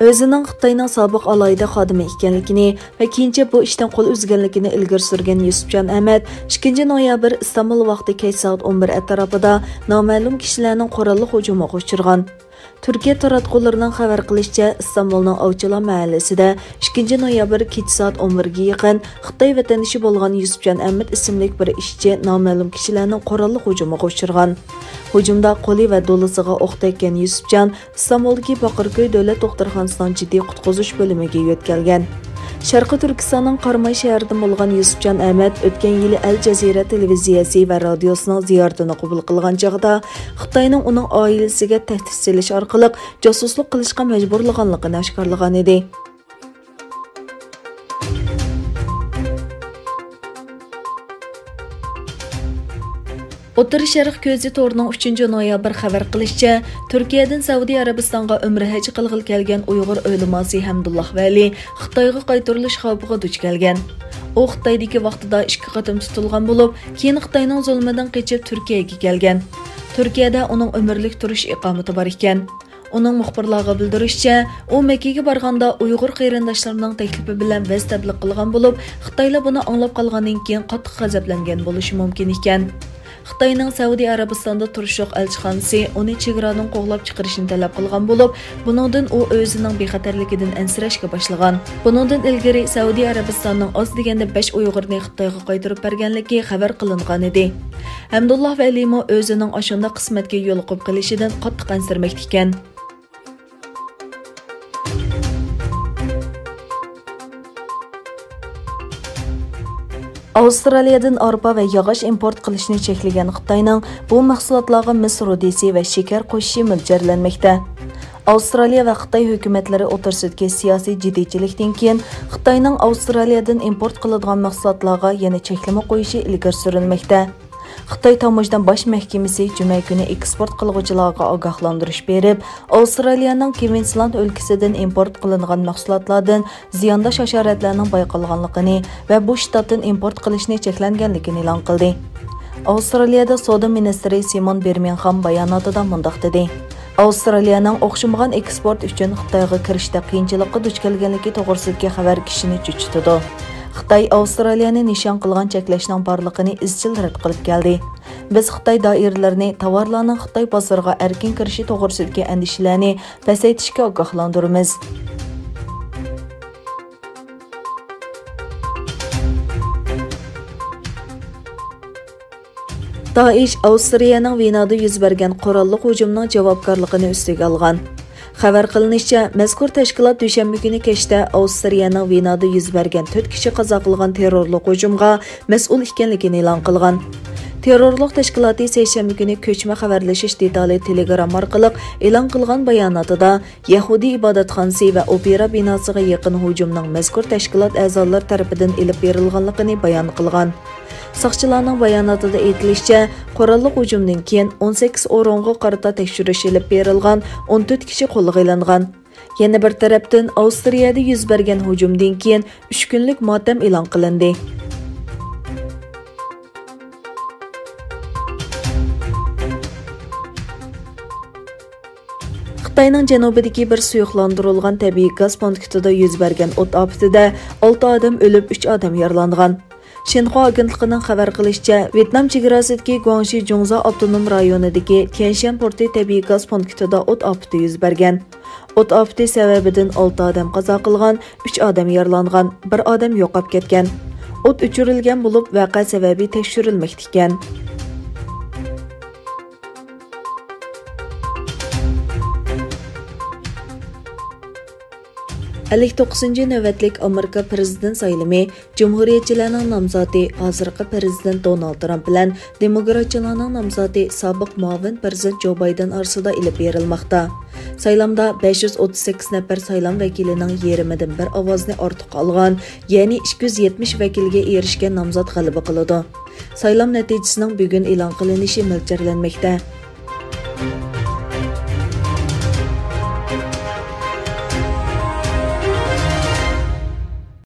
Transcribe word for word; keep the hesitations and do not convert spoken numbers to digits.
ئۆزىنىڭ خىتاينىڭ سابىق ئالاھىدە خادىمى ئىكەنلىكىنى ۋە كېيىنچە بۇ ئىشتىن قول ئۈزگەنلىكىنى ئىلگىرى سۈرگەن يۈسۈپجان ئەمەت ئىككىنچى نويابىر ئىستانبۇل ۋاقتى كەچ سائەت ئون بىر ئەتراپىدا نامەلۇم كىشىلەرنىڭ قوراللىق ھۇجۇمىغا ئۇچرىغان. تۈركىيە تاراتقۇلىرىنىڭ خەۋەر قىلىشىچە، ئىستانبۇلنىڭ ئاۋچىلار مەھەللىسىدە ئىككىنچى نويابىر كېچە سائەت ئون بىرگە يېقىن خىتاي ۋەتەندىشى بولغان يۈسۈپجان ئەمەت ئىسىملىك بىر ئىشچى نامەلۇم كىشىلەرنىڭ قوراللىق ھۇجۇمىغا ئۇچرىغان. ھۇجۇمدا قولى ۋە دولىسىغا ئوق تەگكەن يۈسۈپجان ئىستانبۇلدىكى باقىركۆي دۆلەت دوختۇرخانىسىنىڭ جىددىي قۇتقۇزۇش بۆلۈمىگە يۆتكەلگەن. شەرقىي تۈركىستاننىڭ قاراماي شەھىرىدىن بولغان يۈسۈپجان ئەمەت ئۆتكەن يىلى ئەل جەزىرە تېلېۋىزىيەسى ۋە رادىيوسىنىڭ زىيارىتىنى قوبۇل قىلغان چېغىدا خىتاينىڭ ئۇنىڭ ئائىلىسىگە تەھدىت سېلىش ئارقىلىق جاسۇسلۇق قىلىشقا مەجبۇرلىغانلىقىنى ئاشكارىلىغان ئىدى. ئوتتۇرا شەرق كۆزى تورىنىڭ ئۈچىنچى نويابىر خەۋەر قىلىشىچە، تۈركىيەدىن سەئۇدى ئەرەبىستانغا ئۆمرە ھەج قىلغىلى كەلگەن ئۇيغۇر ئۆلىماسى ھەمدۇللاھ ۋەلى خىتايغا قايتۇرۇلۇش خەۋپىگە دۇچ كەلگەن. ئۇ خىتايدىكى ۋاقتىدا ئىككى قېتىم تۇتۇلغان بولۇپ، كېيىن خىتاينىڭ زۇلمىدىن قېچىپ تۈركىيەگە كەلگەن. تۈركىيەدە ئۇنىڭ ئۆمۈرلۈك تۇرۇش ئىقامىتى بار ئىكەن. ئۇنىڭ مۇخبىرلارغا بىلدۈرۈشىچە، ئۇ مەككىگە بارغاندا ئۇيغۇر قېرىنداشلىرىنىڭ تەكلىپى بىلەن ۋەز تەبلىغ قىلغان بولۇپ، خىتايلار بۇنى ئاڭلاپ قالغاندىن كېيىن قاتتىق غەزەپلەنگەن بولۇشى مۇمكىن ئىكەن. خىتاينىڭ سەئۇدى ئەرەبىستاندا تۇرۇشلۇق ئەلچىخانىسى ئۇنى چېگرادىن قوغلاپ چىقىرىشنى تەلەپ قىلغان بولۇپ، بۇنىڭدىن ئۇ ئۆزىنىڭ بىخەتەرلىكىدىن ئەنسىرەشكە باشلىغان. بۇنىڭدىن ئىلگىرى سەئۇدى ئەرەبىستاننىڭ ئاز دېگەندە بەش ئۇيغۇرنى خىتايغا قايتۇرۇپ بەرگەنلىكى خەۋەر قىلىنغانىدى. ھەمدۇللا ۋەلىمۇ ئۆزىنىڭ ئاشۇنداق قىسمەتكە يولۇقۇپ قېلىشىدىن قاتتىق ئەنسىرىمەكتە ئىكەن. ئاۋسترالىيەدىن ئارپا ۋە ياغاچ ئىمپورت قىلىشنى چەكلىگەن خىتاينىڭ بۇ مەھسۇلاتلارغا مىس رۇدىسى ۋە شېكەر قوشۇشى مۆلچەرلەنمەكتە. ئاۋسترالىيە ۋە خىتاي ھۆكۈمەتلىرى ئوتتۇرىسىدىكى سىياسىي جىددىيچىلىكتىن كېيىن، خىتاينىڭ ئاۋسترالىيەدىن ئىمپورت قىلىدىغان مەھسۇلاتلارغا يەنە چەكلىمە قويۇشى ئىلگىرى سۈرۈلمەكتە. خىتاي تاموژنا باش مەھكىمىسى جۈمە كۈنى ئېكسپورت قىلغۇچىلارغا ئاگاھلاندۇرۇش بېرىپ، ئاۋسترالىيەنىڭ كۋىنسلاند ئۆلكىسىدىن ئىمپورت قىلىنغان مەھسۇلاتلاردىن زىيانداش ھاشاراتلارنىڭ بايقالغانلىقىنى ۋە بۇ شتاتتىن ئىمپورت قىلىشنى چەكلەنگەنلىكىنى ئېلان قىلدى. ئاۋسترالىيەدە سودا مىنىستىرى سىمون بىرمىنغھام باياناتىدا مۇنداق دېدى: ئاۋسترالىيەنىڭ ئوخشىمىغان ئېكسپورت ئۈچۈن خىتايغا كىرىشتە قىيىنچىلىققا دۇچ كەلگەنلىكى توغرىسىدىكى خەۋەر كىشىنى چۆچۈتىدۇ. خىتاي ئاۋسترالىيەنى نىشان قىلغان چەكلەشنىڭ بارلىقىنى ئىزچىل رەت قىلىپ كەلدى. بىز خىتاي دائىرىلىرىنى تاۋارلارنىڭ خىتاي بازىرىغا ئەركىن كىرىشى توغرىسىدىكى ئەندىشىلەرنى پەسەيتىشكە ئاگاھلاندۇرىمىز. دائىش ئاۋسترىيەنىڭ ۋېنادا يۈز بەرگەن قوراللىق ھۇجۇمنىڭ جاۋابكارلىقىنى ئۈستىگە ئالغان. خەۋەر قىلىنىشىچە، مەزكۇر تەشكىلات دۈشەنبە كۈنى كەچتە ئاۋسترىيەنىڭ ۋېنادا يۈز بەرگەن تۆت كىشى قازا قىلغان تېررورلۇق ھۇجۇمغا مەسئۇل ئىكەنلىكىنى ئېلان قىلغان. تېررورلۇق تەشكىلاتى سەيشەنبە كۈنى كۆچمە خەۋەرلىشىش دېتالى تېلېگرام ئارقىلىق ئېلان قىلغان باياناتىدا، يەھۇدىي ئىبادەتخانىسى ۋە ئوپېرا بىناسىغا يېقىن ھۇجۇمنىڭ مەزكۇر تەشكىلات ئەزالىرى تەرىپىدىن ئېلىپ بېرىلغانلىقىنى بايان قىلغان. ساقچىلارنىڭ باياناتىدا ئېيتىلىشىچە، قوراللىق ھۇجۇمدىن كېيىن ئون سەككىز ئورۇنغا قارىتا تەكشۈرۈش ئېلىپ بېرىلغان، ئون تۆت كىشى قولغا ئېلىنغان. يەنە بىر تەرەپتىن، ئاۋسترىيەدە يۈز بەرگەن ھۇجۇمدىن كېيىن ئۈچ كۈنلۈك ماتەم ئېلان قىلىندى. خىتاينىڭ جەنۇبىدىكى بىر سۇيۇقلاندۇرۇلغان تەبىئىي گاز پونكىتىدا يۈز بەرگەن ئوت ئاپىتىدە ئالتە ئادەم ئۆلۈپ، ئۈچ ئادەم يارىلانغان. شىنخۇا ئاگېنتلىقىنىڭ خەۋەر قىلىشىچە، ۋيېتنام چېگراسىدىكى گۇاڭشى جۇڭزا ئاپتونوم رايونىدىكى تيەنشەن پورتى تەبىئىي گاز پونكىتىدا ئوت ئاپىتى يۈز بەرگەن. ئوت ئاپىتى سەۋەبىدىن ئالتە ئادەم قازا قىلغان، ئۈچ ئادەم يارىلانغان، بىر ئادەم يوقاپ كەتكەن. ئوت ئۆچۈرۈلگەن بولۇپ، ۋەقە سەۋەبى تەكشۈرۈلمەكتە ئىكەن. ئەللىك توققۇزىنچى نۆۋەتلىك ئامېرىكا پىرېزىدېنت سايلىمى جۇمھۇرىيەتچىلەرنىڭ نامزاتى، ھازىرقى پىرېزىدېنت دونالد ترامپ بىلەن دېموكراتچىلارنىڭ نامزاتى، سابىق مۇئاۋىن پىرېزىدېنت جو بايدېن ئارىسىدا ئېلىپ بېرىلماقتا. سايلامدا بەش يۈز ئوتتۇز سەككىز نەپەر سايلام ۋەكىلىنىڭ يېرىمىدىن بىر ئاۋازنى ئارتۇق ئالغان، يەنى ئىككى يۈز يەتمىش ۋەكىلگە ئېرىشكەن نامزات غەلىبە قىلىدۇ. سايلام نەتىجىسىنىڭ بۈگۈن ئېلان قىلىنىشى مۆلچەرلەنمەكتە.